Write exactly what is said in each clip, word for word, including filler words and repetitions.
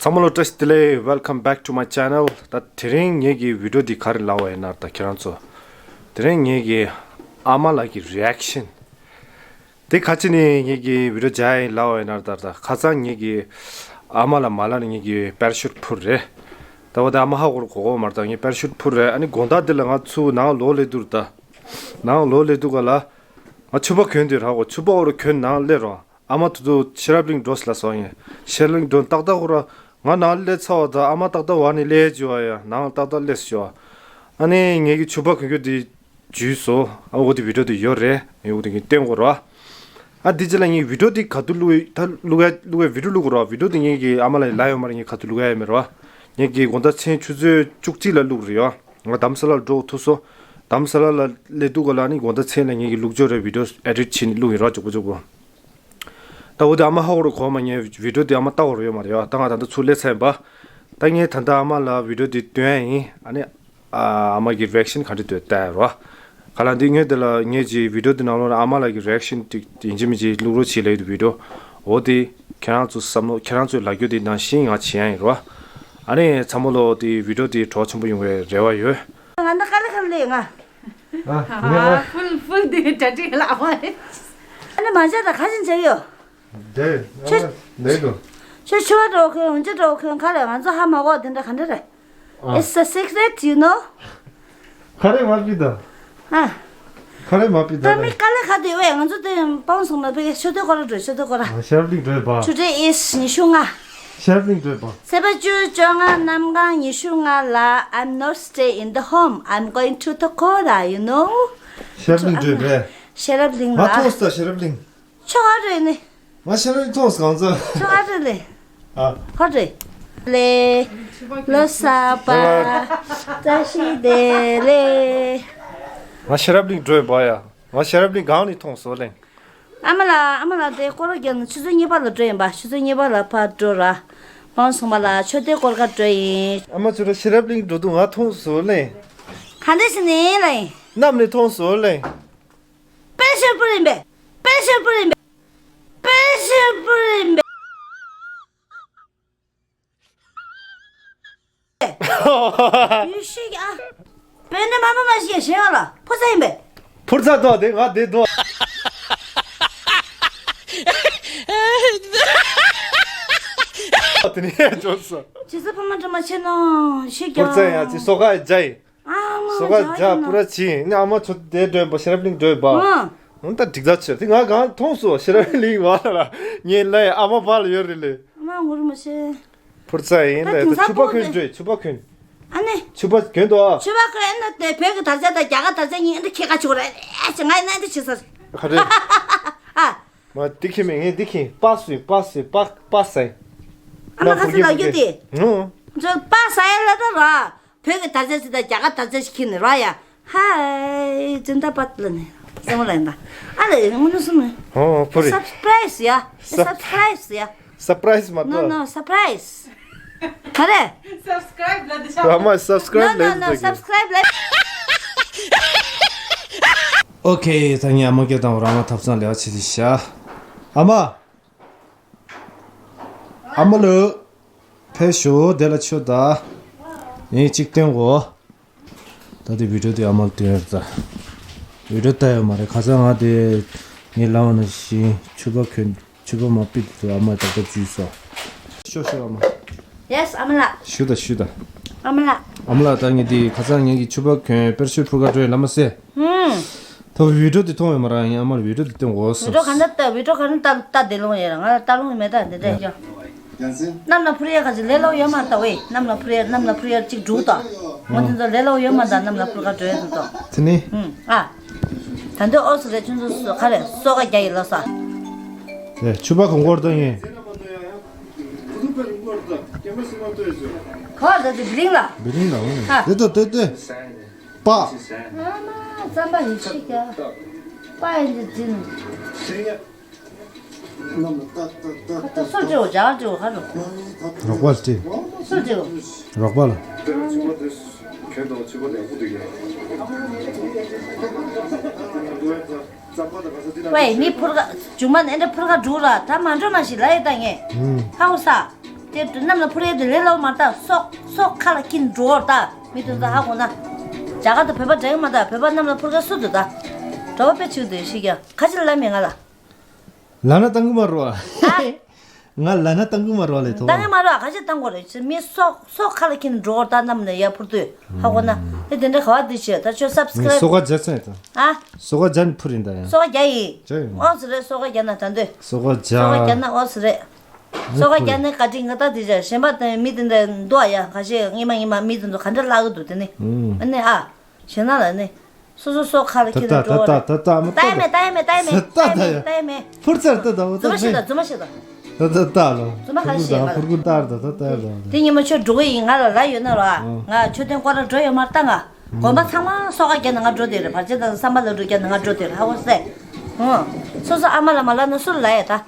ཚང་མ་ལ་བཀྲ་ཤིས་བདེ་ལེགས། Welcome back to my channel. ད་དེ་རིང་ངེད་ཀྱི་བི་ཌིའོ་འདི་ག་རེ་ལབ་པ་ཡིན་ན། ད་ཁྱེད་རང་ཚོ། དེ་རིང་ངེད་ཀྱི་ཨ་མ་ལགས་ཀྱི་རི་ཨེག་ཤན་དེ་ག་ཅི་ནས་ངེད་ཀྱི་བི་ཌིའོ་བྱ་ཡིན་ལབ་པ་ཡིན་ན། ད་ད་ཁ་སང་ངེད་ཀྱི་ཨ་མ་ལགས་མ་ལ་ནས་ངེད་ཀྱི་པེ་ར་ཤུཊ་འཕུར་རེད། ད་འོ་དེ་ཨ་མ་ཧ་གོ་ར་གོ་གོ་མ་རེད། ད་ངས་པེ་ར་ཤུཊ་འཕུར་རེད། ཨ་ནི་དགོང་དག་འདི་ལ་ང་ཚུར་ནང་ལོགས་སླེབས་དུས། ད་ནང་ལོགས་སླེབས་དུས་ག་ལ་ང་ཕྱུ་པ་གྱོན་དེ་ར་གོ་ཕྱུ་པ་འོ་ར་གྱོན་ནང་སླེབས་རོགས། ཨ་མ་དུ་དུ་ཤེས་རབ་གླིང་འགྲོ་ཟེར་ལབ་སོང་ཡིན། ཤེས་རབ་གླིང་འགྲོ་ཏག་ཏག་འོ་ར་ང་ནང་སླེབས་ཚར་བ། ད་ཨ་མ་ཏག་ཏག་འོ་ནས་སླེབས་བྱུང་བ་ཡ། ནང་ཏག་ཏག་སླེབས་བྱུང་བ། ཨ་ནི་ངེད་ཀྱི་ཕྱུ་པ་གྱོན་གྱོན་དེ་འཇུས་སོང་། ཨ་འོ་དེ་བི་ཌིའོ་དེ་ཡོད་རེད། ཡོད་དེ་ངས་བསྟན་དགོས་ར། ཨ་འདི་རྗེས་ལ་ངས་བི་ཌིའོ་དེ་ག་དུས་བླུག་ད་བླུག་ཡ་བླུག་ཡ་བི་ཌིའོ་བླུག་དགོས་ར། བི་ཌིའོ་དེ་ངེད་ཀྱི་ཨ་མ་ལགས་ལབ་ཡོད་མ་རེད། ངས་ག་དུས་བླུག་ཡ་ཡོད་མེད་ར། ངེད་ཀྱི་དགོང་དག་མཚན་ཆུ་ཚོད་བཅུ་གཅིག་ལ་བླུག་རེད་ཡ། ང་རྡ་རམ་ས་ལ་ལ་འགྲོ་ཐུག་སོང་། རྡ་རམ་ས་ལ་ལ་སླེབས་དུས་ག་ལ་ནི་དགོང་དག་མཚན་ལ་ངེད་ཀྱི་ལུག་ཅོ་རེ་བི་ཌིའོ་ཨེ་ཌིཊ་བྱས་ནས་བླུག་ཡིན་ར། ཅོག་པོ་ཅོག་པོ། ད་འོ་དེ་ཨ་མ་ཧ་གོ་ར་གོ་མ། ངས་བི་ཌིའོ་དེ་ཨ་མ་ལྟ་དགོས་ར་ཡོད་མ་རེད་ཡ། ད་ང་ད་ལྟ་ཚུར་སླེབས་ཚར་ཡིན་པ། ད་ངས་ད་ལྟ་ཨ་མ་ལ་བི་ཌིའོ་དེ་སྟོན་ཡ་ཡིན། ཨ་ནི་ཨ་མ་གི་རི་ཨེག་ཤན་ག་འདྲ་འདུག་ལྟ་ཡ་ར། ག་ལ་འདི་ངས་དེ་ལ་ངས་ཀྱི་བི་ཌིའོ་དེ་ནང་ལོགས་ལ་ཨ་མ་ལགས་ཀྱི་རི་ཨེག་ཤན་དེ་ཡིན་གཅིག་མིན་གཅིག་བླུག་རོགས་བྱེད་ལབ་ཡོད་དེ། བི་ཌིའོ་འོ་དེ་ཁྱེད་རང་ཚོ་བསམ་བློ་ཁྱེད་རང་ཚོའི་ལབ་རྒྱུ་དེ་ནང་བཞིན་ང་བྱེད་ཡ་ཡིན་ར། ཨ་ནི་ཚང་མ་ལོ་དེ་བི་ཌིའོ་དེ་གྲོགས་ཆེན་པོ་ཡོང་བའི་རེ་བ་ཡོད། ང་ད་དཀའ་ལས་ཁག་ལས་ང་། ཨ། ངས་ཨ། ཕུལ་ཕུལ་དེ་གྲ་སྒྲིག་ལ་བ་རེད། ཨ་ནི་མ་བྱས་ད་ག་ཞིག་བྱས་ཡོད། འདྲེ། ཁྱོད། ཨ་མ་འདྲེ་འགྲོ། ཁྱོད་ཕྱུ་པ་འགྲོ་གོན་འོན་ཅི་འགྲོ་གོན་ག་རེ་ང་ཚོ་ཧ་མ་གོ་དེ་འདྲ་ག་འདྲ་རེད། ཨ། It's a secret, you know. ག་རེ་མ་པི་ད། ཨ། ག་རེ་མ་པི་ད་ད་ལེ། མི་དཀའ་ལས་ཁག་དེ་ཝེ། ང་ཚོ་དེ་སྤང་སོང་ན་ཕ་གི་ཤོ་ཐོའི་སྐོར་ལ་འགྲོ། ཤོ་ཐོའི་སྐོར་ལ། ཨ། ཤར་བླིང་འགྲོ་བ། Today is ཉི་ཤུ་ལྔ། ཤར་བླིང་འགྲོ་བ། ཚེས་པ་བཅུ། བཅོ་ལྔ། གནམ་གང་། ཉི་ཤུ་ལྔ་ལ། I'm not stay in the home. I'm going to Tokora, you know. ཤར་བླིང་འགྲོ་བས། ཤེས་རབ་གླིང་ལ། ང་ཐོག་ས་ཤར་བླིང་། ཆོག་ཨ་རེད་ནི། ང་ཤེས་རབ་མཐོང་སོང་ཚོ། ཆོག་ཨ་རེད་ལེ། ཨ། ཧོ་རེད། ལེ། ལོ་གསར་པ། བཀྲ་ཤིས་བདེ་ལེགས། ང་ཤེས་རབ་གླིང་འགྲོ་ཡིན་པ་ཡ། ང་ཤེས་རབ་གླིང་སྒང་ནས་མཐོང་སོང་ལེ། ཨ་མ་ལགས། ཨ་མ་ལགས་དེ་སྐོར་ར་རྒྱག་ནས་ཆུ་ཚོད་གཉིས་པ་ལ་འགྲོ་ཡིན་པ། ཆུ་ཚོད་གཉིས་པ་ལ་ཕར་འགྲོ་ར། མང་སོང་པ་ལ་ཆོས་སྡེ་སྐོར་ག་འགྲོ་ཡིན། ཨ་མ་ཚོ་ར་ཤེས་རབ་གླིང་འགྲོ་དུས་ང་མཐོང་སོང་ལེ། ག་འདྲ་ཞིག་ནས་ལེ། གནམ་ནས་མཐོང་སོང་ལེ། དཔེ་ཤོད་པོ་རེད་པས། དཔེ་ཤོད་པོ་རེད་པས། དཔེ་ཤོད་པོ་རེད་པས། ཡུལ་ཤེས་ཀྱི་ཨ། དཔེ་ནི་མ་མ་མ་ཤེས་ཤེས་ཡོད་ལ་ཕོ་ཚ་ཡིན་པས། ཕུར་ཚ་དོ་དེ་ང་དེ་དོ། དེ་ནས་འཇོག་སོ། ཇི་ཙི་ཕ་མ་འདྲ་མ་ཆེ་ནོ་ཤེས་ཀྱང་། ཕུར་ཚ་ཡ་ཅི་སོ་ག་ཡི་ཇ་ཡི། ཨ་མ། སོ་ག་ཇ་པུ་ར་ཆི་ནི་ཨ་མ་ཚོ་དེ་འགྲོ་བ་ཤེས་རབ་གླིང་འགྲོ་བ། ཨ། ཨང་ད་འགྲིག་ད་ཆེ་དེ་ང་གང་མཐོང་སོ་ཤེས་རབ་གླིང་བ་ལ་ངའི་ལའི་ཨ་མ་བ་ལ་ཡོད་རེད་ལེ། ཨ་མ་ངུ་རུ་མ་ཤེས། ཕུར་ཚ་ཡིན་ད་ལེ། དེང་སང་ཕུར་པ་གོན་འགྲོ་ཕྱུ་པ་གོན། ཨ་ནི། ཕྱུ་པ་གོན་དོ་ཨ། ཕྱུ་པ་གོན་ན་དེ་བོད་ཀྱི་དར་ཆ་དང་རྒྱ་གར་དར་ཆ་གཉིས་ཨ་འདི་ཁྱེད་ཀ་ཆུ་རེད་ཨེ་ཅི་ང་ཡིན་ན་འདི་བྱེད་ས། ག་རེ། ཨ། མ་འདི་ཁྱེད་མི་ངས་འདི་ཁྱེད་པ་སུ་པ་སུ་པ་པ་སའི། ཨ་མ་ཁ་སི་ལ་རྒྱུ་དེ། ཨོ། ཚོ་པ་སའི་ལ་ད་ར། བོད་ཀྱི་དར་ཆ་ཞིག་དང་རྒྱ་གར་དར་ཆ་ཞིག་ཁྱེར་ནས་ར་ཡ། ཧའི་ཛིན་དཱ་བཱད་ལ་ནི་སེམས་ལ་ཡིན་པ། ཨ་ལེ་ངུ་ནུ་སུ་ནི། ཧོ་ཕུ་རི། སབ་སི་ཀ་རའིབ་ཡ། སབ་སི་ཀ་རའིབ་ཡ། སར་པ་རའིས་མ་ནོ་གཏོགས། ནོ་སར་པ་རའིས། ག་རེ། སབ་སི་ཀ་རའིབ་ལ་འདི་ཤ། ཨ་མ་སབ་སི་ཀ་རའིབ་ནོ་ནོ་ལས་ནོ་འདུག་སབ་སི་ཀ་རའིབ་ལ། ཨོ་ཁེ། ད་ངས་ཨ་མ་སྐད་བཏང་བ་རང་ལ་ཐབ་ཚང་ལས་ཆེ་དེ་ཤ། ཨ་མ། ཨ་མ་ལོ། ཕེབས་ཤོག་དེ་ལ་ཆོ་ད། ངས་གཅིག་སྟོན་གོ། ད་དེ་བི་ཌིའོ་དེ་ཨ་མར་སྟོན་ཡོད་ད། བི་ཌིའོ་ལྟ་ཡོད་མ་རེད། ཁ་སང་ང་དེ་ངས་ལབ་པ་ནང་བཞིན་ཕྱུ་པ་གོན་ཕྱུ་པ་མ་པི་དེ་ཨ་མ་ད་ལྟ་འཇུས་སོ། ཤོག་ཤོག་ཨ་མ། ཡེས་ཨ་མ་ལགས། ཞུ་ད་ཞུ་ད། ཨ་མ་ལགས། ཨ་མ་ལགས་ད་ངས་དེ་ཁ་སང་ངེད་ཀྱི་ཕྱུ་པ་གོན་པེ་ར་ཤུཊ་འཕུར་ག་འགྲོ་ཡིན་ལབ་མ་ཟེར། ཧུམ། ད་བི་ཌིའོ་དེ་མཐོང་ཡོད་མ་རེད། ངས་ཨ་མར་བི་ཌིའོ་དེ་སྟོན་གོ་སོ། བི་ཌིའོ་ག་འདྲ་བི་ཌིའོ་ག་འདྲ་ལྟ་ལྟ་བདེ་ལོང་ཡོད་ར། ང་ལ་ལྟ་ལོང་ཡོད་མེད་ད་འདི་འདྲ་ཡོད། གནམ་ལ་འཕུར་ཡས་ག་ཅིག་ལས་སླ་པོ་ཡོད་མ་རེད་ད་ཝེ། གནམ་ལ་འཕུར་ཡས་གནམ་ལ་འཕུར་ཡས་གཅིག་འགྲུག་ད། ངོ་དེ་ཚོ་ལས་སླ་པོ་ཡོད་མ་རེད་ད། གནམ་ལ་འཕུར་ག་འགྲོ་ཡས་འདུག་ད། དེ་ནི། ཨུམ་ཨ། ད་འདི་ཨོ་སི་རེད་ཁྱོད་ཚོ་ག་རེ་སོ་ག་རྒྱ་ཡི་ལོ་ས། དེ་ཕྱུ་པ་གོན་གོ་ར་ད་ངས། ག་བ་ད་དེ་བི་ལིང་ལ། བི་ལིང་ལ་ཨུམ། ཨ། དེ་ད་དེ་དེ། པ། ཨ་མ་རྩམ་པ་ཡིན་ཤི་ཀྱ། པ་ཡིན་དེ་འཛིན། ད་སུ་འདྲི་བོ་ཇག་འདྲི་བོ་ཧ་རུ། རོགས་པ་ལ་སྤྲད། སུ་འདྲི་བོ། རོགས་པ་ལ། ཝེ་མི་འཕུར་ག་ཇུང་མ་ནས་འདྲ་འཕུར་ག་འགྲོ་ར་ད་མ་འགྲོ་མ་ཞིག་ལ་ཡེ་ད་ངས། ཧ་འོ་ས། དེ་གནམ་ལ་འཕུར་ཡས་དེ་ལས་སླ་པོ་མ་རེད་ད། སྲོག་སྲོག་ཁ་ལ་འཁྱེར་འགྲོ་བར་ད། མི་དེ་ཚོ་ཧ་གོ་ན། རྒྱ་གར་དང་བོད་པ་འདྲ་གི་མ་རེད་ད། བོད་པ་གནམ་ལ་འཕུར་མཁན་སུ་འདུག་ད། གྲོད་པ་དཔེ་ཆེ་གི་འདུག་ཤི་རྒྱག་ཁ་ཆེ་ལབ་མེད་ང་ལ། ལབ་ན་བཏང་གི་མ་རེད་བ། ཨ། ང་ལབ་ན་བཏང་གི་མ་རེད་བ་ལས་ཐོག་བཏང་གི་མ་རེད་བ། ག་ཅི་བཏང་དགོས་རེད། ཅི་མི་སྲོག་སྲོག་ཁ་ལ་འཁྱེར་ནས་འགྲོ་བར་ད། གནམ་ནས་ཡར་འཕུར་དུས་ཧ་གོ་ན། དེ་དེ་འདྲ་ག་བ་འདི་བྱས་ད་ཁྱོད་སབ་སི་ཀེ་རེབ། སོ་ཀ་རྒྱག་ཚར་ཡིན་ད་ཡང་། ཨ། སོ་ཀ་རྒྱག་ནས་འཕུར་ཡིན་ད་ཡང་། སོ་ཀ་རྒྱག་ཡིན། རྒྱག་ཡིན། ཨོ་ཙི་རེད། སོ་ཀ་རྒྱག་ན་ད་འདོད། སོ་ཀ་རྒྱག་སོ་ཀ་རྒྱག་ན་ཨོ་ཙི་རེད། སོ་ཀ་རྒྱག་ནས་བཀའ་དྲིན་ང་ད་འདི་བྱས་གཞན་པ་དང་མི་དེ་འདྲ་འདུག་ཨ་ཡ། ཁ་ཤས་སྔོན་མ་སྔོན་མ་མི་དེ་ཚོ་ག་འདྲ་བརླག་གི་འདུག་དེ་ནི། ཨ་ནི་ཨ། ཞེ་ན་ལ་ནི། སོ་སོ་སོ་ཁ་ལ་ད་ཁྱེར་ད་ནས་འགྲོ་བ་རེད། ད་ད་ད་ད་ལྟ་ཡ་མེད། ལྟ་ཡ་མེད། ལྟ་ཡ་མེད། ད་ལྟ་ད་ཡ། ལྟ་ཡ་མེད། འཕུར་ཚར་ད་ད་འོ་ད་རྫུན་མ་བཤད་ད། རྫུན་མ་བཤད་ད། ད་ད་ད་ལོ། རྫུན་མ་ཁ་ཤས་ལ། འཕུར་གུ་ལྟར་ད་ད་ད་ལོ། དེ་ཉི་མ་ཁྱོད་འགྲོ་གི་ཡིན། ང་ལ་ལབ་ཡོད་ན་ར། ང་མཆོད་རྟེན་སྐོར་ར་འགྲོ་ཡོད་མ་རེད་ད་ང་། དགོན་པ་ཚང་མ་སོ་ཀ་རྒྱག་ནས་ང་འགྲོ་བསྡད་རེད། བར་ཆད་དང་བསམ་པ་ལ་འགྲོ་རྒྱག་ནས་ང་འགྲོ་བསྡད་རེད། ཧ་གོ་སོང་ངས། སོ་སོ་ཨ་མ་ལ་མ་ལབ་ན་སུ་ལ་ལབ་ཡ་ད།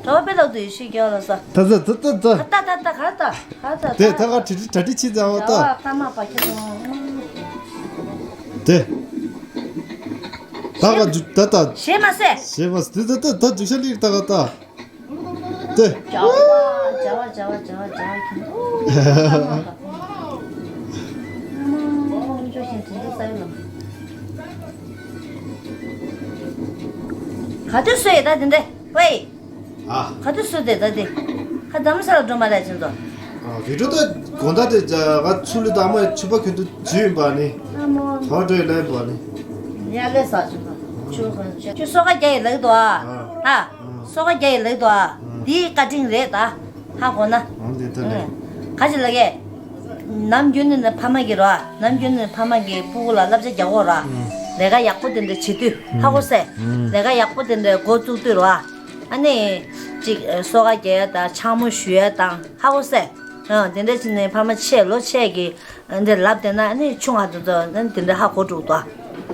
གྲོད་པ་དཔེ་ལོག་ཏུ་ཡོད་ཤི་རྒྱག་ལ་ས། ད་ད་ད་ད་ད། ད་ད་ད་ག་ད་ག་ད་དེ་ད་ག་གྲི་གྲི་གྲ་གྲི་ཆི་ཙམ་བ་ད། ད་ད་མ་པ་ཁྱེད་རང་། དེ། ད་ག་འཇུ་ད་ད། ཞེ་མ་སེ། ཞེ་མ་སེ་དེ་ད་ད་ད་འཇུ་ཤ་ལིག་ད་ག་ད། དེ། བྱ་བ་བྱ་བ་བྱ་བ་བྱ་བ་བྱ་བ་ཁྱེད་རང་། ག་དུས་སུ་ཡི་ད་དེ་འདྲ་ཝེ། ཨ། ག་དུས་སུ་དེ་ད་དེ། ཁ་དམ་ས་ལ་འགྲོ་མ་རེད་ཅན་ཚོ། ཨ་བི་ཀྲུ་ད་དགོང་དག་དེ་ང་ཚུར་ལུས་དང་མ་ཆུ་པ་གྱོན་དུ་འཇུས་ཡིན་པ་ནི། ཨ་མོ། ག་འགྲོ་ཡི་ལན་པ་ནི། ཡ་ལས་ས་ཆུ་པ། ཆུ་ཁོན་ཆུ་སོ་ཀ་རྒྱ་ཡི་ལག་ཏུ་ཨ། ཨ། སོ་ཀ་རྒྱ་ཡི་ལག་ཏུ་ཨ། དེའི་བཀའ་དྲིན་རེད་ད། ཧ་གོ་ན། ཨང་དེ་ད་ལས། ག་ཅི་ལ་གས། ནམ་རྒྱུན་ནི་ཕ་མ་གི་རོ། ནམ་རྒྱུན་ནི་ཕ་མ་གི་སྤུ་གུ་ལ་བསླབ་བྱ་རྒྱག་གོ་རོ། ལས་ཀ་ཡག་པོ་དེ་འདྲ་བྱེད་དུས་ཧ་གོ་སེ། ལས་ཀ་ཡག་པོ་དེ་འདྲ་འགོ་བཙུགས་དུས་རོ། ཨ་ནི། ཅིག་སོ་ཀ་རྒྱག་ཡ་དང་ཕྱག་མོ་གཞུ་ཡ་དང་ཧ་གོ་སེ། ཨ་དེ་འདྲ་བྱས་ནས་ཕ་མ་ཆེ་ལོ་ཆེ་གི་འདི་ལབ་བསྡད་ན་ཨ་ནི་ཆུང་བ་དེ་ཚོ་ཨ་ནི་དེ་འདྲ་ཧ་གོ་འགྲོ་གི་འདུག་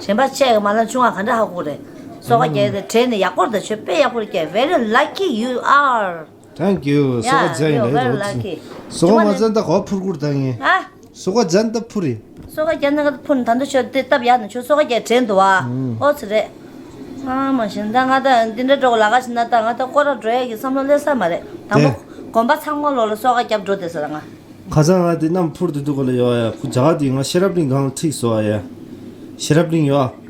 གཞན་པ་ཆེ་གི་མ་ལ་ཆུང་བ་ག་འདྲ་ཧ་གོ་རེད། སོ་ཀ་རྒྱག་ཡ་དེ་དྲན་ནས་ཡག་པོ་རེད་ད། ཁྱོད་དཔེ་ཡག་པོ་རེད་རྒྱག Very lucky you are. Thank you. སོ་ཀ་རྒྱག་ཡིན་ལ་ཡོད་ཚོ། སོ་ཀ་མ་རྫན་ད་གོ་འཕུར་འཕུར་ད་ངས། ཨ། སོ་ཀ་རྒྱག་ད་འཕུར་རེད། སོ་ཀ་རྒྱག་ན་ག་འཕུར་ནས་ད་འདི་ཆོ་དེ་སྟབས་ཡག་ནས་ཆོ་སོ་ཀ་རྒྱག་དྲན་འདུག་ཨ། ཨོ་ཚེ་རེད། ཨ་མ་གཞན་ད་ང་ད་འདི་འདྲ་འགྲོ་གི་ལ་ག་ཞིག་ན་ད་ང་ད་སྐོར་ར་འགྲོ་ཡ་གི་བསམ་བློ་སླེབས་ས་མ་རེད། དང་པོ་དགོན་པ་ཚང་མ་ལོག་ལ་སོ་ཀ་རྒྱབ་འགྲོ་དེ་ས་ད་ང་། ཁ་སང་ང་དེ་གནམ་འཕུར་དུ་འདུག་ག་ལ་ཡོད་ཡ། ཁུ་ཇ་ག་དེ་ང་ཤེས་རབ་གླིང་སྒང་ལ་ཁྲིད་སོ་ཡ། ཤེས་རབ་གླིང་ཡོད།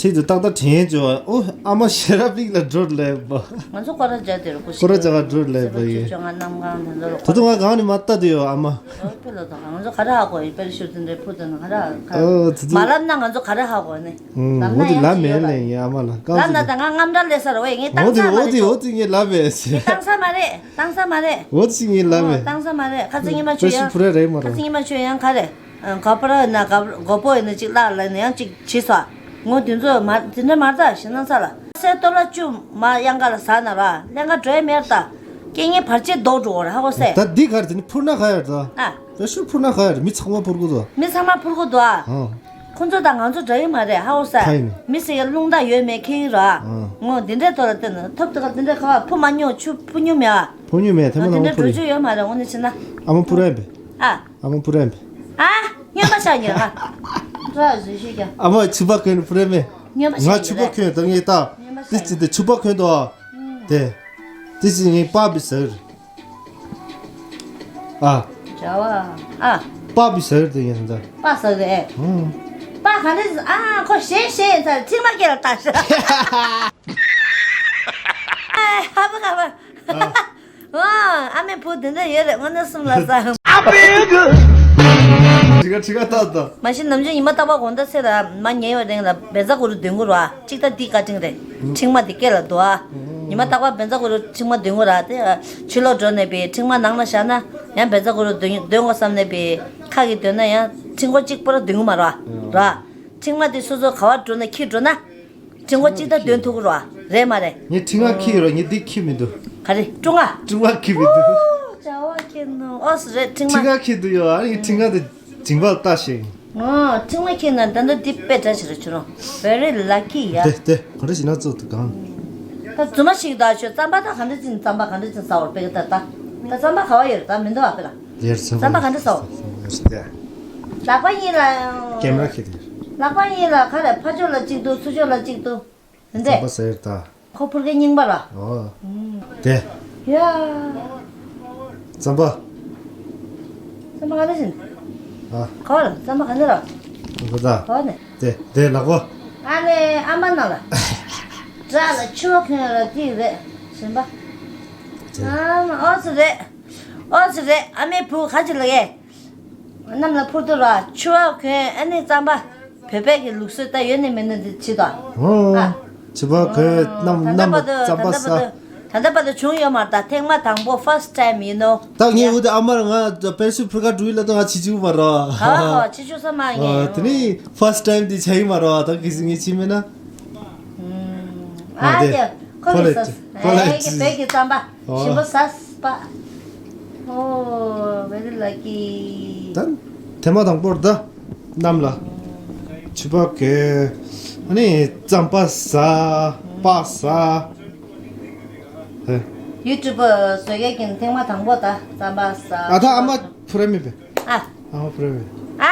ཁྲིད་དུ་ཏག་ཏག་དྲན་བྱོས། ཨོ་ཨ་མ་ཤེས་རབ་གླིང་ལ་འགྲོ་ལེ་བ། ང་ཚོ་སྐོར་ར་བྱ་དེ་རུ་ཀུ་ཤི་སྐོར་ར་བྱ་ག་འགྲོ་ལེ་བ་ཡོད། ང་གནམ་གང་དེ་ཚོ་ལ་ད་དུང་ང་གང་ནས་མ་ལྟ་དུ་ཡོད་ཨ་མ། ཨོ་ཕེ་ལོ་དང་ང་ཚོ་ག་ར་ཧ་གོ་ཡི་པེ་ར་ཤུ་དེ་འདྲའི་ཕུ་དེ་ན་ག་ར་ག་ཨོ་ཙི་ཙི། མ་ལབ་ན་ང་ཚོ་ག་ར་ཧ་གོ་ནི། ཨུམ། ལབ་ན་ཡང་ཅི་ཡོད་ལ། ངོ་དེ་ལབ་མེད་ལེ་ཡ་ཨ་མ་ལ་ལབ་ན་ད་ང་རྔམ་འདྲ་ལས་ས་ར་ཝེ་ངས་བཏང་ས་མ་རེད། ཨོ་ཙི་ངས་ལབ་མེད་ཟེར། བཏང་ས་མ་རེད། བཏང་ས་མ་རེད། ཨོ་ཙི་ངས་ལབ་མེད། བཏང་ས་མ་རེད། ཁ་ཚིག་ཉི་མ་ཆོས་ཡང་ཁ་ཚིག་ཉི་མ་ཆོས་ཡང་ག་རེད། ག་པར་ན་ག་པར་མགོ་པོ་ཡིན་ན་གཅིག་བརླག་ལ་ནི་ཡང་གཅིག་བྱེད་ས། ངོ་དེ་ཚོ་མ་དེ་འདྲ་མ་རེད་ད་ཞེ་ན་ཚ་ལ། སའི་སྟོབས་ལ་བཅུ་མ་གཡང་ག་ལ་ཟ་ན་ར་ལེན་ག་འགྲོ་ཡ་མེད་ད། རྐྱེན་ངན་བར་ཆད་ལྡོག་འགྲོ་བ་ར་ཧ་གོ་སེ། ད་འདི་ག་རེ་དེ་ནི་འཕུར་ན་ག་ཡ་རེད་ད། ཨ། རེ་ཤུ་འཕུར་ན་ག་ཡ་རེད། མི་ཚང་མ་འཕུར་གོ་ད། མི་ཚང་མ་འཕུར་གོ་ད། ཨ། ཁོ་ཚོ་དང་ང་ཚོ་འདྲ་ཡི་མ་རེད་ཧ་གོ་སེ། ག་ཡིན། མི་ཟེར་ཡ་རླུང་རྟ་ཡོད་མེད་ཁེ་ཡིན་ར། ཨ། ངོ་འདི་འདྲའི་ཐོག་ལ་བལྟས་ན་ཐོབ་ཐོབ་འདི་འདྲའི་ཁ་བ་འཕུར་མ་མྱོང་ཆུ་འཕུར་མྱོང་མེད་ཨ། འཕུར་མྱོང་མེད་ཐེ་མ་ལ་འདི་འཕུར་འདྲ་ཡོད། འགྲོ་རྒྱུ་ཡོད་མ་རེད་དངོས་གནས་བྱས་ན། ཨ་མ་འཕུར་ཡ་མེད། ཨ། ཨ་མ་འཕུར་ཡ་མེད། ཨ། སྨྱོན་པ་ཆགས་ཉེ་ང་། འགྲོ་ཡ་བཟོས་ཤེས་ཀྱང་། ཨ་མ་ཆུ་བ་གོན་འཕུར་ཡ་མེད། སྨྱོན་པ་ང་ཆགས་ཆུ་ཉེ་བ་རེད། གོན་ད་ངས་ད། སྨྱོན་པ་དེ་ཆགས་ཅི་ཉེ་དེ་ཆུ་བ་གོན་དོ། དེ། དེ་ཅི་ངས་པ་བི་ཟེར། ཨ། བྱ་བ། ཨ། པ་བི་ཟེར་དེ་ངས་ད། པ་ཟེར་གི་ཨེ། ཨང་། པ་ག་འདྲ་ཨ་ཁོ་ཞེས་ཞེས་ཡིན་ཚར་ཐིག་མ་སྐྱེ་ལ་ལྟ་ཤི། ཨ་ཧ་པ་ཧ་པ། ཨ། ཨ་མའི་བུ་དེ་འདྲ་ཡོད་རེད་དངོས་གནས་གསུམ་ལ་ས། ཨ་པེ་གི། ཁྲི་ཁ་ཁྲི་ཁ་ཏག་ཏག་མ་གཞི་ནམ་རྒྱུན་ཉི་མ་རྟག་པར་དགོང་དག་ཚེ་ལ་མ་ཉལ་བའི་རིང་ལ་བཛྲ་གུ་རུ་འདོན་དགོས་ར། གཅིག་ད་འདི་བཀའ་དྲིན་རེད། ཁྲིག་མ་འདི་སྐེ་ལ་འདུག་ཨ། ཉི་མ་རྟག་པར་བཛྲ་གུ་རུ་ཁྲིག་མ་འདོན་དགོས་ར་དེ། ཕྱི་ལོགས་འགྲོ་ནས་པའི་ཁྲིག་མ་ནང་ལ་བཞག་ན་ཡང་བཛྲ་གུ་རུ་འདོན་འདོན་དགོས་བསམ་ནས་པའི་ཁ་གི་འདོན་ན་ཡང་ཁྲིག་མགོ་གཅིག་པོ་ར་འདོན་གི་མ་ར། ར། ཁྲིག་མ་འདི་སོ་སོ་ག་བར་འགྲོ་ན་ཁྱི་འགྲོ་ན། ཁྲི་མགོ་གཅིག་ད་འདོན་ཐུབ་ཀྱི་རེད་བ། རེད་མ་རེད། ངས་ཁྲི་ང་ཁྱི་ཡོད་ར། ངས་འདི་ཁྱི་མི་འདུག་ག་རེ་ཀྲུང་ང་། ཀྲུང་ང་ཁྱི་མི་འདུག་ཨོ་བྱ་བ་ཁྱི་ནོ་ཨོ་སི་རེད་ཁྲི་ང་། ཁྲི་ང་ཁྱི་འདུག་ཡོད་ཨ། ངས་ཁྲི་ང་དེ་མཇིང་པ་ལ་ལྟ་ཞིག་ཨོ་ཁྲི་ང་ཁྱི་ན་ད་ལྟ་འདི་དཔེ་འདྲ་ཞིག་རེད་ཁྱོད་རང་། Very lucky ཡ། དེ་དེ་ག་འདྲ་ཞིག་ན་བཙུགས་འདུག་གང་། ད་རྫུན་མ་ཞིག་ད་ཁྱོད་རྩམ་པ་ད་ག་འདྲ་ཅིག་རྩམ་པ་ག་འདྲ་ཅིག་ཟ་བར་དཔེ་ད་ད། ད་རྩམ་པ་ག་བ་ཡོད་རེད་ད་མི་འདུག་ཨ་དཔེ་ལ། ཡར་ཚ་རྩམ་པ་ག་འདྲ་ཟ་བ། ལག་པ་གཉིས་ལ། ཀེམ་ར་ཁྱེར་ཏེ། ལག་པ་གཉིས་ལ་ག་རེ་ཕར་ཕྱོགས་ལ་གཅིག་འདུག་ཚུར་ཕྱོགས་ལ་གཅིག་འདུག་དེ་འདྲས། རྩམ་པ་ཟེར་ད། ཁོ་ཕུར་ཁའི་རྙིང་པ་ལ། ཨོ། ཨུམ། དེ། ཡ། རྩམ་པ། རྩམ་པ་ག་འདྲ་ཞིག་ཨ། ག་བ་ལ་རྩམ་པ་ག་འདྲ་ར། ག་ད། ག་བ་ནས། དེ་དེ་ལག་པ། ཨ་ནེ་ཨ་མ་ན་ལ། དྲག་ལ་ཆུ་བ་གོན་ལ་ཏིག་རེད། ཞིམ་པ། དེ། ཨ་མ་ཨོ་ཙི་རེད། ཨོ་ཙི་རེད། ཨ་མའི་བུ་ག་ཅི་ལ་གས། གནམ་ལ་འཕུར་དུ་ར་ཆུ་བ་གོན་ཨ་ནེ་རྩམ་པ། བོད་པའི་གི་ལུགས་སྲོལ་ད་ཡོད་ནི་མེད་ནི་འདི་བྱེད་དོ། ཨོ། ཨ། བྱིས་པ་ཁོས་གནམ་ད་ལྟ་གནམ་བར་དུ་ད་རྩམ་པ་ལྟ་ཟ། བར་དུ་ད་ལྟ་བར་དུ་བྱུང་ཡོད་མ་རེད་ད་ཐེངས་མ་དང་པོ་first time you know། ད་ངས་འུ་དེ་ཨ་མར་ང་པེ་སུ་ཕུར་ཁ་འགྲོ་ཡི་ལ་ད་ང་ཆི་ཆི་མ་རོ། ཨ་ཧོ་ཆི་ཆུ་ས་མ་ཨ་ངས། དེ་ནི་first time དེ་ཆ་ཡི་མ་རོ་ད་གི་སི་ངས་ཆི་མེད་ན། ཨ་ཨ་དེ་དེ་ཁོ་ཁོ་ལས་ལས་ཁོ་ལས་ཨེ་གི་བོད་ཀྱི་རྩམ་པ། ཨོ། ཞིམ་པོ་ཟ་པ། ཨོ། very lucky། ད་ཐེངས་མ་དང་པོར་ད་གནམ་ལ་ཆུ་བ་གས་ཨ་ནི་རྩམ་པ་ཟ་པ་ཟ། ཧེ། ཡུ་ཊུབ་པར་བཟོ་མཁན་གྱི་ཐེངས་མ་དང་པོ་ད་རྩམ་པ་ཟ། ཨ་ད་ཨ་མ་ཕུ་ར་མི་པེ། ཨ། ཨ་མ་ཕུ་ར་མི། ཨ།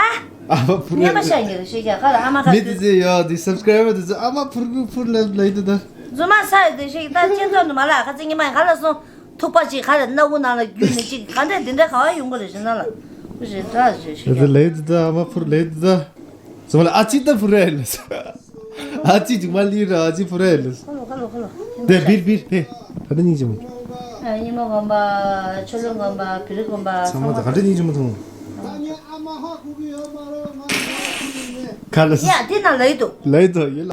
ཨ་མ་ཕུ་ར་ཉན་པ་མི། ཤ་ཉེ་རེ་ཤེས་ཀྱང་ཁ་ལ་ཨ་མ་ཁ་མི་དེ་ཚེ་ཡོད་དེ་སབ་སི་ཀ་རའི་བར་དེ་ཚོ་ཨ་མ་ཕུར་གུ་ཕུར་ལབ་ལབ་དེ་ད། རྫུན་མ་ས་ཡོད་དེ་ཤེས་ཀྱི་ད་སྤྱི་ཚོགས་ནུ་མ་ལ་ཁ་ཚིག་ཉི་མ་ཡང་ཁ་ལ་སོང་། ཐུག་པ་ཅིག་ག་རེ་སྣ་བུག་ནང་ལ་རྒྱུས་ནས་ཅིག་ག་འདྲས་འདི་འདྲས་ག་བ་ཡོང་གི་རེད་ཞེ་ན་ལ། ཞེ་དྲག་ཞེ་ཞེ་ལེ་དེ་ལེ་དེ་ད་ཨ་མ་ཕུར་ལེ་དེ་ད། ཙི་མ་ལ་ཨ་ཅི་ད་ཕུར་རེ་ལེ། ཨ་ཅི་ཅིག་མ་ལི་ར་ཨ་ཅི་ཕུར་རེ་ལེ། ཁ་ལོ་ཁ་ལོ་ཁ་ལོ། དེ་བིར་བིར་དེ། ག་འདྲ་སྙིང་རྗེ་མོ། ཉི་མ་དགོན་པ། ཆོས་ལུང་དགོན་པ། བི་རི་དགོན་པ་ཚང་མ་ད་ག་འདྲ་སྙིང་རྗེ་མོ་མཐོང་། ཁ་ལ། ཡ་དེ་ན་ལའི་འདུག་ལའི་འདུག་ཡིན་ལ།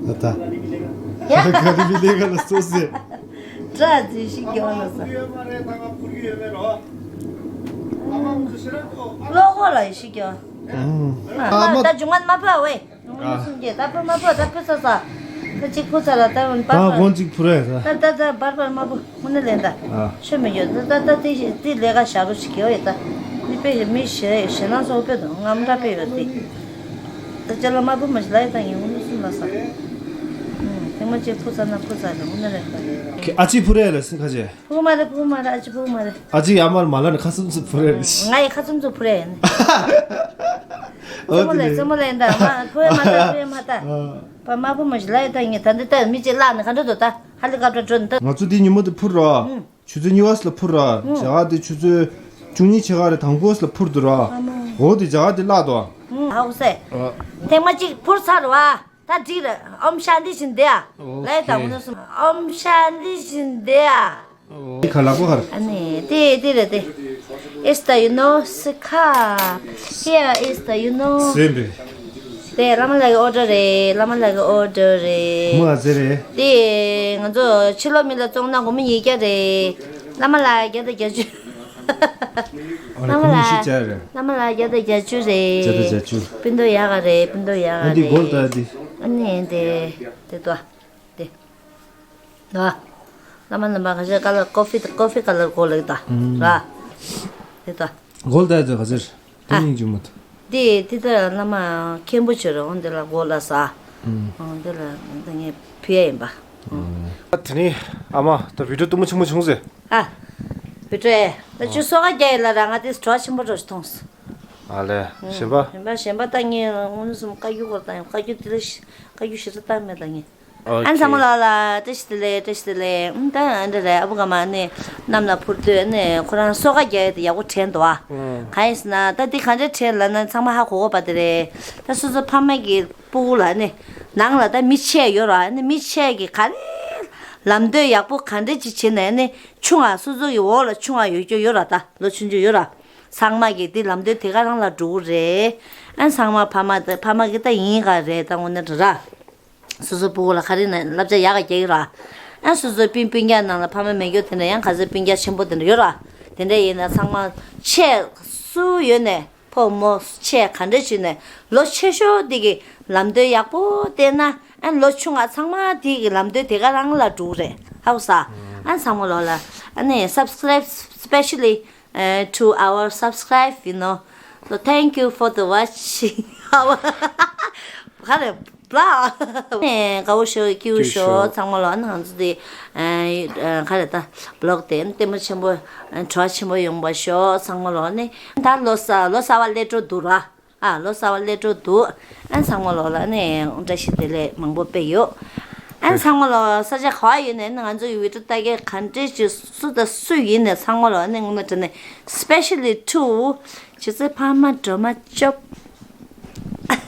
ཨ་ད། ཡ། ག་རི་བི་ལེ་ག་ལ་སོ་སེ། དྲ་ཙི་ཤི་གྱོ་ལ་ས། ལོ་གོ་ལ་ཤི་གྱོ། ཨ་ད་ཇུང་མན་མ་པ་ཝེ། ཨ། སུམ་བརྒྱད་ད་ཕོ་མ་ཕོ་ད་ཕོ་ས་ས། ད་གཅིག་ཕོ་ས་ལ་ད་བར་ད་པར། གོང་གཅིག་ཕུ་རེ་ད། ད་ད་ད་བར་པར་མ་ཕོ་དངོས་གནས་ལེན་ད། ཨ། ཆོས་མི་ཡོད་ད་ད་ད་དེ་དེ་ལས་ཀ་བྱ་རོགས་ཤིག་གེ་བ་ཡོད་ད། མི་དཔེ་ཞིག་མི་ཞེ་ཞེ་ནང་སོགས་དཔེ་དང་རྔམ་འདྲ་དཔེ་ཡོད་དེ། ད་ཅ་ལ་མ་ཕོ་མ་ཞིག་ལ་ཡོད་ད་ངས་དངོས་གནས་སུམ་ལ་ས། ཨུམ། ཐེངས་མ་གཅིག་ཕོ་ས་ན་ཕོ་ས་ད་དངོས་གནས་ལེན་ད། ཨ་ཅིག་ཕུ་རེ་ལ་སིན་ཁ་ཅེ། ཕུ་མ་རེད་ཕུ་མ་རེད་ཨ་ཅི་ཕུ་མ་རེད། ཨ་ཅི་ཡ་མར་མ་ལ་ནི་ཁ་སུམ་ཚུ་ཕུ་རེ་རེད། ང་ཡི་ཁ་སུམ་ཚུ་ཕུ་རེ་ཡིན། ཨོ་རྩེ་མོ་ལས་རྩེ་མོ་ལས་འདྲ་མ་ཕུ་ཡ་མ་ད་ཕུ་ཡ་མ་ད། པ་མ་ཕུ་མ་ཞིག་ལ་ཡ་ད་ངས་ད་འདི་ད་མི་ཅི་ལ་ནི་ག་འདྲ་འདུག་ད་ཧ་ལི་ཀ་པྲ་འགྲོ་ནི་ད། ང་ཚོ་འདི་ཉིན་མོ་དེ་ཕུར་རོ། ཆུ་ཚོད་གཉིས་པ་ལ་ཕུར་རོ། ཞག་དེ་ཆུ་ཚོད་བཅུ་གཉིས་ཆེ་ག་རེ་དང་པོ་ལ་ཕུར་འདུག་རོ། འོ་དེ་ཞག་དེ་བརླག་འདུག་ཧ་གོ་སེ། ཐེངས་མ་གཅིག་ཕུར་ཚར་བ། ད་འགྲིག་རེད། ཨོམ་ཤཱན་ཏི་ཤཱན་ཏི་ཨ། ལའི་དང་པོ་ནས་གསུངས། ཨོམ་ཤཱན་ཏི་ཤཱན་ཏི་ཨ། ཁ་ལག་པ་ཁར། ཨ་ནི་དེ་དེ་རེད་དེ། Is the you know scarf? Here is the you know. ཟེར་བས། དེ་བླ་མ་ལགས་ཀྱི་ཨོ་ཌར་རེད། བླ་མ་ལགས་ཀྱི་ཨོ་ཌར་རེད། མོ་ཨ་ཙེ་རེད། དེ་ང་ཚོ་ཕྱི་ལོགས་མི་ལ་བཙོང་ན་སྒོར་མོ་ཉིས་བརྒྱ་རེད། བླ་མ་ལགས་བརྒྱ་དང་བརྒྱད་ཅུ། ཨ་རེ་ཁོ་མོ་ཤི་ཅ་རེད། བླ་མ་ལགས་བརྒྱ་དང་བརྒྱད་ཅུ་རེད། བརྒྱ་དང་བརྒྱད་ཅུ། སྤུན་ཏོ་ཡག་ག་རེད་སྤུན་ཏོ་ཡག་ག་ཨ་འདི་རེད། སྒོར་ད་འདི། ཨ་ནི་འདི་དེ་ཏོ་དེ། ད། བླ་མ་རྣམ་པ་ཁ་ཤས་ཀ་ལ་ཀོ་ཧྥི་ཀོ་ཧྥི་ཀ་ལར་གོ་ལེགས་ད་ར། དེ་ད། སྒོར་ད་དེ་ག་ཟེར། དེ་ཨ། སྙིང་རྗེ་མོ་ད། དེ་དེ་ལྟར་བླ་མ་མཁན་པོ་བྱོས་རོགས་འདི་ལ་མགོ་ལ་ཟ། ཨང་། འདི་ལ་འདི་ངས་ཕུལ་ཡ་ཡིན་པ། ཨང་། དེ་ནས་ཨ་མ་ད་བི་ཌིའོ་སྟོང་པོ་ཆེན་པོ་བྱུང་ཟེར། ཨ། བི་ཌིའོ་ཨེ། ད་ཅུ་སོ་ག་རྒྱ་ཡི་ལ་ར་ང་དེ་བྲོ་བ་ཆེན་པོ་འགྲོ་ཞིག་མཐོང་སོང་། ཨ་ལས། གཞན་པ། གཞན་པ་གཞན་པ་ད་ངས་དངོས་གནས་སུ་བཀའ་བཀྱོན་སྐོར་དང་བཀའ་བཀྱོན་དེ་ལ་བཀའ་བཀྱོན་ཞེ་དྲག་བཏང་མེད་ད་ངས། ཨོ་ཨན་ཚང་མ་ཁེ། ལ་ལ་བཀྲ་ཤིས་བདེ་ལེགས་བཀྲ་ཤིས་བདེ་ལེགས། ཨུམ་ད་ཨ་འདྲ་རེད་ཨ་བུ་ག་མ་ནི་གནམ་ལ་འཕུར་དུས་ནི་ཁོ་རང་སོ་ཁ་རྒྱག་ཡས་དེ་ཡག་པོ་དྲན་འདུག་ཨ། ཨུམ། གང་ཡིན་ཟེར་ན་ད་འདི་ག་འདྲ་དྲན་ལབ་ན་ཚང་མ་ཧ་གོ་གོ་པ་དེ་རེད། ད་སོ་སོ་ཕ་མ་གི་སྤུ་གུ་ལ་ནི་ནང་ལ་ད་མི་ཆེ་ཡོད་ར་ནི་མི་ཆེ་གི་ག་རེ་ལམ་སྟོན་ཡག་པོ་ག་འདྲ་ཅིག་བྱེད་ནས་ནི་ཆུང་ང་སོ་སོ་གི་འོག་ལ་ཆུང་ང་ཡོད་རྒྱུ་ཡོད་ར་ད་ལོ་ཆུང་ཆུང་ཡོད་ར། ཚང་མ་གི་འདི་ལམ་སྟོན་དེ་ག་རང་ལ་འགྲོ་གི་རེད། ཨན་ཚང་མ་ཕ་མ་ད་ཕ་མ་གི་ད་ཡིན་ག་རེད་ད་དངོས་གནས་ར། སོ་སོ་སྤུ་གུ་ལ་ག་རེ་ན་བསླབ་བྱ་ཡག་ག་རྒྱག་གི་ར། ཨ་སོ་སོའི་སྤུན་སྤུན་ཀྱག་ནང་ལ་ཕ་མ་མེད་རྒྱུ་དེ་འདྲ་ཡང་ག་ཚོད་སྤུན་ཀྱག་ཆེན་པོ་དེ་འདྲ་ཡོད་ར། དེ་འདྲ་ཡིན་ན་ཚང་མ་ཆེ་སུ་ཡོད་ནས་ཕོ་མོ་ཆེ་ག་འདྲ་བྱས་ནས་ལོ་ཆེ་ཤོས་དེ་གི་ལམ་སྟོན་ཡག་པོ་བསྟན་ན་ཨ་ལོ་ཆུང་ང་ཚང་མ་དེ་གི་ལམ་སྟོན་དེ་ག་རང་ལ་འགྲོ་གི་རེད་ཧ་གོ་ས། ཨ་ཚང་མ་ལོ་ལ་ཨ་ནི་subscribe specially uh, to our subscribe, you know. So thank you for the watching our ག་རེ་vlog ནས་དགའ་བོ་ཤོག་སྐྱིད་བོ་ཤོག་ཚང་མ་ལོ་ཨ་ནི་ང་ཚོ་དེ་ག་རེ་ད་vlog དེ་ལྟད་མོ་ཆེན་པོ་བྲོ་བ་ཆེན་པོ་ཡོང་བ་ཤོག་ཚང་མ་ལོ་ནི་ད་ལོ་གསར་ལོ་གསར་བ་སླེབས་འགྲོ་འདུག་ར། ཨ་ལོ་གསར་བ་སླེབས་འགྲོ་འདུག་ཨ་ཚང་མ་ལོ་ལ་ནི་བཀྲ་ཤིས་བདེ་ལེགས་མང་པོ་སྤེལ་ཡོད། ཨ་ཚང་མ་ལོ། ས་ཆ་ག་བ་ཡིན་ནའི་ང་ཚོ་ཡི་བི་ཌི་ཡོ་ལྟ་མཁན་ག་འདྲས་ཅིག་སུ་དང་སུ་ཡིན་ནའི་ཚང་མ་ལོ། ཨ་ནི་ངོ་མ་དྲན་ནས་especially to ཇི་སི་ཕ་མ་སྒྲོལ་མ་སྐྱོབ།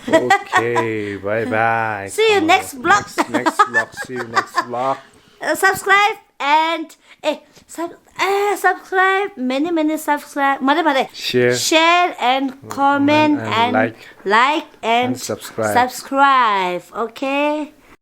Okay, bye bye. See you next vlog. Next, next vlog. See you next vlog. Uh, subscribe and eh, sub, eh, subscribe, many many subscribe. མ་རེད་མ་རེད། Share. Share and comment And and like. Like and And subscribe. Subscribe, okay?